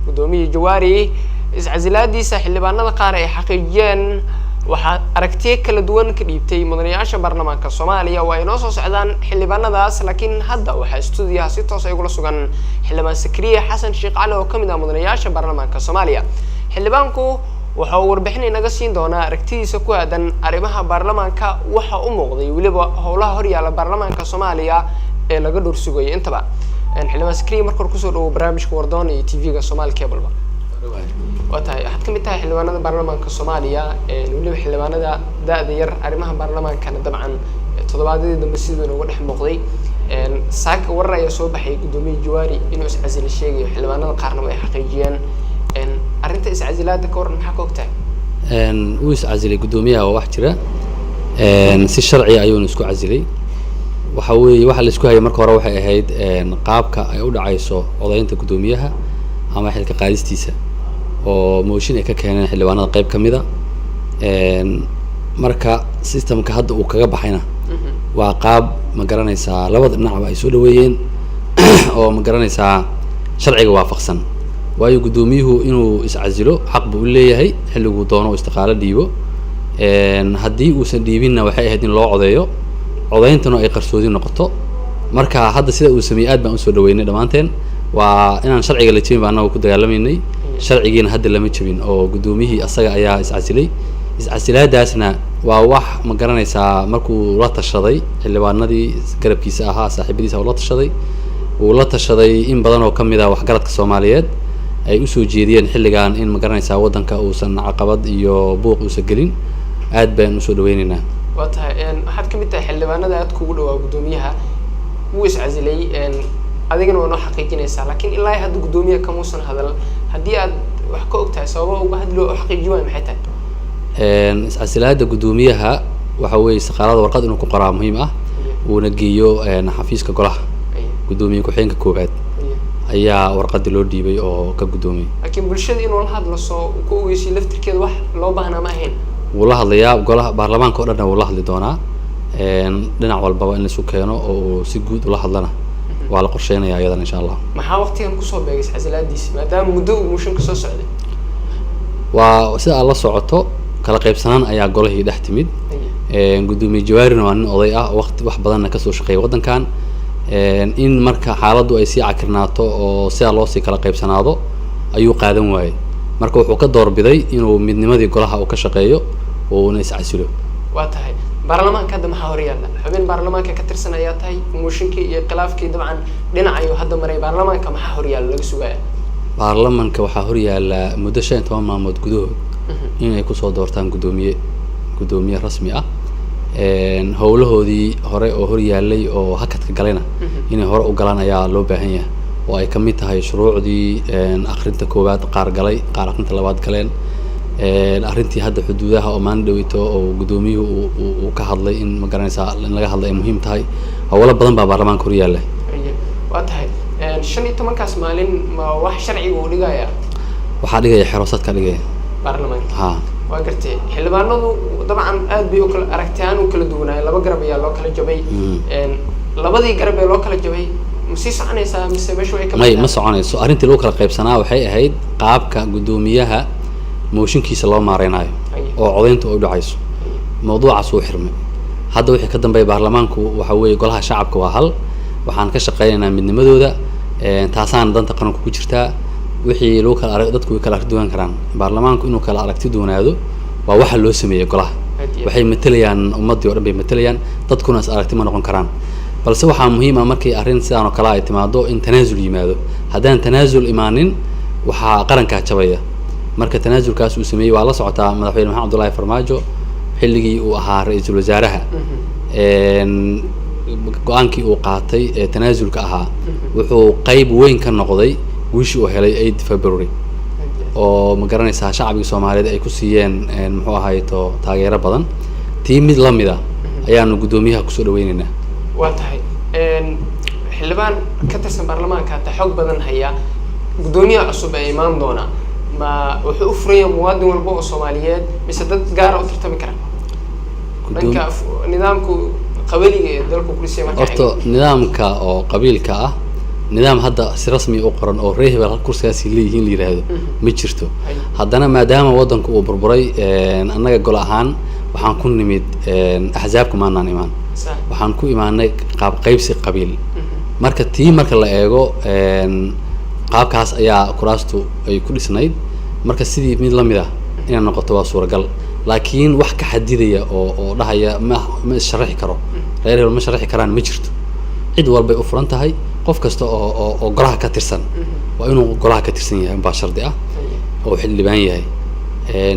Guddoomiye Jawaari iscasilaadiisa xildhibaanada qaar ay xaqiijiyeen, waxaa aragtiyo kala duwan ka dhiibtay mudanayaasha baarlamaanka Soomaaliya. Waa inoo soo socdaan xildhibaanadaas, laakiin hadda waxaa stuudiyaha si toos ay ugula sugan Xildhibaan Sakariya Xasan Sheekh Cali oo kamid ah mudanayaasha baarlamaanka Soomaaliya. Xildhibaanku waxa uu warbixin inaga siin doonaa aragtidiisa ku aadan arrimaha baarlamaanka, waxa u muuqday, weliba howlaha horyaala baarlamaanka Soomaaliya ee laga dhowr sugayo intaba. Xildhibaan Sakariya, marka hore kusoo dhawo barnaamijka Wardoon iyo TV-ga Somaali Cable. Waa tahay, waxaad kamid tahay xildhibaanada baarlamaanka Soomaaliya, weliba xildhibaanada da-da yar. Arrimaha baarlamaankana dabcan toddobaadyadii dambe si weyn uga dhex muuqday. Saaka warar ayaa soo baxay guddoomiye Jawaari inuu iscasila sheegayo, xildhibaanada qaarna ay xaqiijiyeen. Arrinta iscasilaada ka waran, maxaa ka ogtahay? Wuu iscasilay guddoomiyaha, waa wax jira, si sharciya ayuuna isku casilay. Waxa weeye, waxa la isku hayay marka hore waxay ahayd qaabka ay u dhacayso codaynta guddoomiyaha ama xilka qaadistiisa, oo mooshin ay ka keeneen xildhibaanada qayb ka mida. Marka systemka hadda uu kaga baxayna waa qaab, ma garanaysaa, labada dhinacba ay soo dhaweeyeen oo, ma garanaysaa, sharciga waafaqsan. Waayo, guddoomiyuhu inuu iscasilo xaq buu u leeyahay xilliguu doono uu istiqaalo dhiibo. Haddii uusan dhiibinna, waxay ahayd in loo codeeyo, codeyntuna ay qarsoodi noqoto. Marka hadda sida uu sameeyey aad baan usoo dhaweynay dhammaanteen. Waa inaan sharciga la jebin baa annaga ku dagaalamaynay, sharcigiina hadda lama jebin oo guddoomiyihii asaga ayaa iscasilay. Iscasilaadaasna waa wax, ma garanaysaa, markuu la tashaday xildhibaanadii garabkiisa ahaa, saaxiibadiisa uu la tashaday, uu la tashaday in badan oo kamid ah waxgaradka Soomaaliyeed ay usoo jeediyeen xilligan in, ma garanaysaa, waddanka uusan caqabad iyo buuq uusan gelin. Aad baan usoo dhaweyneynaa. Waa tahay, waxaad kamid tahay xildhibaanada aad kugu dhawaa guddoomiyaha. Wuu iscasilay, adigana waa noo xaqiijinaysaa, laakiin ilaa hadda guddoomiyaha kamuusan hadal. Haddii aad wax ka og tahay, sababa uga hadli oo xaqiiji waayo maxay tahay? Iscasilaada guddoomiyaha waxa weeye istiqaalada warqad inuu ku qoraa muhiim ah, uuna geeyo xafiiska golaha. Guddoomiye ku-xigeenka koowaad ayaa warqadii loo dhiibay oo ka guddoomiyay. Laakiin bulshada inuu la hadlo soo ku ogeysiyo laftirkeeda wax loo baahnaa ma ahayn? Wuu la hadlayaa golaha baarlamaanka oo dhanna wuu la hadli doonaa. Dhinac walbaba in laisu keeno oo uu si guud ula hadlana waa la qorsheynaya iyadana, insha Allah. Maxaa waqtigan kusoo beegay iscasilaadiisi, maadaama muddo uu mooshin kasoo socday? Waa sida aad la socoto, kala qaybsanaan ayaa golihii dhex timid. Guddoomiye Jawaarina waa nin oday ah, waqti wax badanna kasoo shaqeeyay waddankan. In marka xaaladdu ay sii cakirnaato oo sidaa loosii kala qaybsanaado ayuu qaadan waayey. Marka wuxuu ka doorbiday inuu midnimadii golaha uu ka shaqeeyo oo uuna iscasilo. Waa tahay, baarlamaanka hadda maxaa horyaalla? Xubin baarlamaanka ka tirsan ayaa tahay. Mooshinkii iyo khilaafkii dabcan dhinac ayuu hadda maray. Baarlamaanka maxaa horyaalla laga sugaya? Baarlamanka waxaa horyaalla muddo 15 maalmood gudahood inay kusoo doortaan guddoomiye rasmi ah. Howlahoodii hore oo horyaalay oo hakadka galayna inay hore u galaan ayaa loo baahan yahay, oo ay kamid tahay shuruucdii akrinta koowaad qaar galay, qaar akrinta labaad galeen, arrintii hadda xuduudaha oo maalin dhaweyto oo guddoomiyuhu uu ka hadlay in, ma garanaysaa, in laga hadlay ay muhiim tahay. Howlo badan baa baarlamaanka horyaalla. Waa tahay, 15-kaas maalin ma wax sharciga uu dhigaya? Waxaa dhigaya xerosadka dhigaya. Baarlamaanka? Ha. Waa gartay. Xildhibaanadu dabcan aad bay ukala aragtiyaan u kala duwanaayeen, laba garab ayaa loo kala jabay. Labadii garab ee loo kala jabay ma sii soconaysaa mise meesha way ka May, ma soconayso. Arrintii lagu kala qaybsanaa waxay ahayd qaabka guddoomiyaha mooshinkiisa loo maareynayo oo codayntu ay u dhacayso. Mawduucaas wuu xirmay. Hadda wixii ka dambeeya baarlamaanku waxa weeye golaha shacabka waa hal. Waxaan ka shaqeynaynaa midnimadooda, taasaana danta qaranku ku jirtaa. Wixii lagu kala arag, dadku way kala aragti duwan karaan. Baarlamaanku inuu kala aragti duwanaado waa waxa loo sameeyey golaha. Waxay matelayaan ummaddii oo dhan bay matelayaan, dadkuna is aragti ma noqon karaan. Balse waxaa muhiim ah markii arrin sidaan oo kale ay timaado in tanaasul yimaado. Haddaan tanaasul imaanin, waxaa qarankaa jabaya. Marka tanaasulkaas uu sameeyey, waa la socotaa, Madaxweyne Maxamed Cabdullaahi Farmaajo xilligii uu ahaa ra-iisul wasaaraha, go-aankii uu qaatay ee tanaasulka ahaa wuxuu qayb weyn ka noqday guushii uu helay 8 February, oo, ma garanaysaa, shacbiga Soomaaliyeed ay ku siiyeen, muxuu ahayto, taageero badan. Tii mid lamid a ayaanu guddoomiyaha kusoo dhaweyneynaa. Waa tahay, xildhibaan ka tirsan baarlamaanka hata xog badan haya. Guddoomiyaha cusub ee imaan doona ma wuxuu u furan yahay muwaadin walba oo Soomaaliyeed mise dad gaara u tartami kara? Dhanka nidaamku qabaliga ee dalku ku dhisay marka Horta nidaamka oo qabiilka ah Nidaam hadda si rasmi u qoran oo reer hebel kursigaasi leeyihiin la yidhaahdo ma jirto. Haddana maadaama waddanku uu burburay, annaga gol ahaan waxaan ku nimid axsaabka maanaan imaan, waxaan ku imaanay qaab qaybsi qabiil. Marka tii marka la eego qaabkaas ayaa kuraastu ay ku dhisnayd. Marka sidii mid lamid ah inay noqoto waa suuragal, laakiin wax ka xadidaya oo dhahaya ma issharaxi karo, reer hebel ma sharaxi karaan, ma jirto. Cid walbay u furan tahay. Qof kasta oo golaha ka tirsan waa inuu golaha ka tirsan yahay baa shardi ah oo xildhibaan yahay.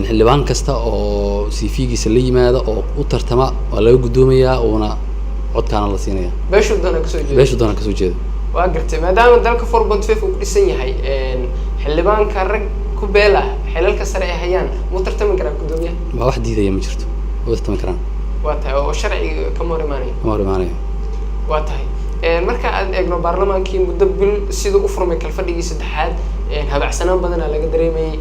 Xildhibaan kasta oo CV-giisa la yimaada oo u tartama waa laga guddoomayaa, uuna codkaana la siinaya. Beeshuu doona kasoo jeedo. Beeshuu doona kasoo jeedo. Waa gartay. Maadaama dalka 4.5 uu ku dhisan yahay, xildhibaanka rag ku beel ah xilalka sare ay hayaan muu tartami karaa guddoomiyaha? Waa wax diidaya ma jirto, way tartami karaan. Waa tahay, oo sharciga kama hor imaanayo. Kama hor imaanayo. Waa tahay. Marka aad eegno baarlamaankii muddo bil siduu u furmay kalfadhigii saddexaad, habacsanaan badanaa laga dareemayay.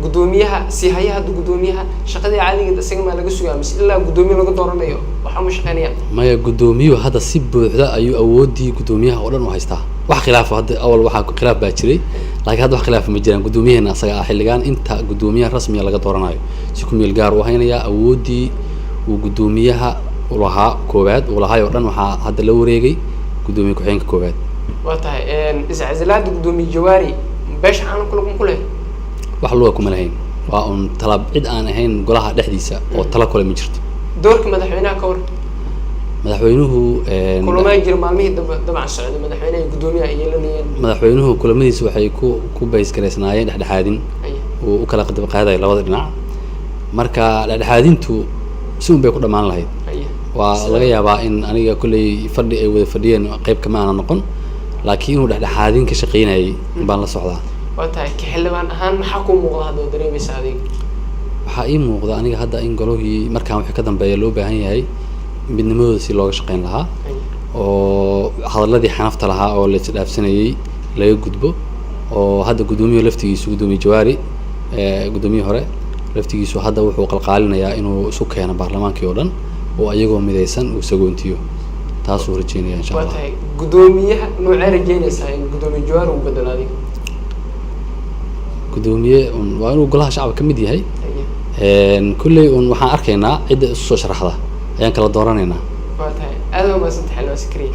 Guddoomiyaha si haya hadda guddoomiyaha shaqadii caadigeed isaga maa laga sugaa, mise ilaa guddoomiye laga dooranayo waxaa ma shaqeynayaan? Maya, guddoomiyuhu hadda si buuxda ayuu awooddii guddoomiyaha oo dhan u haystaa. Wax khilaaf hadda, awal waxaa khilaaf baa jiray, laakiin hadda wax khilaaf ma jiraan. Guddoomiyaheena asaga ah xilligan inta guddoomiyaha rasmiga laga dooranayo si ku meel gaar u haynayaa. Awooddii uu guddoomiyaha ulahaa koowaad uu lahaay oo dhan waxaa hadda la wareegay guddoomiye ku-xigeenka koowaad. Waa tahay. Iscasilaada guddoomiye Jawaari beesha caalamka laguma ku leh? Wax luga kuma lahayn, waa un tala cid aan ahayn golaha dhexdiisa oo tala kule ma jirto. Doorka madaxweynaha ka war? Madaxweynuhu Kulamaa jira maalmihii dambe dabcan socday madaxweynaha iyo guddoomiyaha ay yeelanayeen. Madaxweynuhu kulamadiisa waxay ku baysgaraysnaayeen dhexdhexaadin uu u kala qadab qaadayo labada dhinac. Marka dhexdhexaadintu si un bay ku dhammaan lahayd. Waa laga yaabaa in aniga kolley fadhi ay wada fadhiyeen qayb kama aana noqon, laakiin inuu dhexdhexaadin ka shaqeynayay baan la socdaa. Waa tahay. Ka xildhibaan ahaan maxaa kuu muuqda hadda oo dareemaysa adiga? Waxaa ii muuqda aniga hadda in golihii markaan wixii ka dambeeya loo baahan yahay midnimadooda si looga shaqeyn lahaa oo hadalladii xanafta lahaa oo la isdhaafsanayay laga gudbo, oo hadda guddoomiyuhu laftigiisu, guddoomiye Jawaari, guddoomiyihii hore laftigiisu hadda wuxuu qalqaalinayaa inuu isu keeno baarlamaankii oo dhan oo ayagoo midaysan uu sagoontiyo. Taasuu rajeynaya insha Waa Allah. tahay. Guddoomiyaha noocee rajeynaysaa in guddoomiye Jawaari uu bedelo adiga? Guddoomiye un waa inuu golaha shacabka ka mid yahay. Kulley un waxaan arkaynaa cidda isu soo sharaxda ayaan kala dooranaynaa. Waa tahay, aad waa mahadsantahay xildhibaan Sakariya.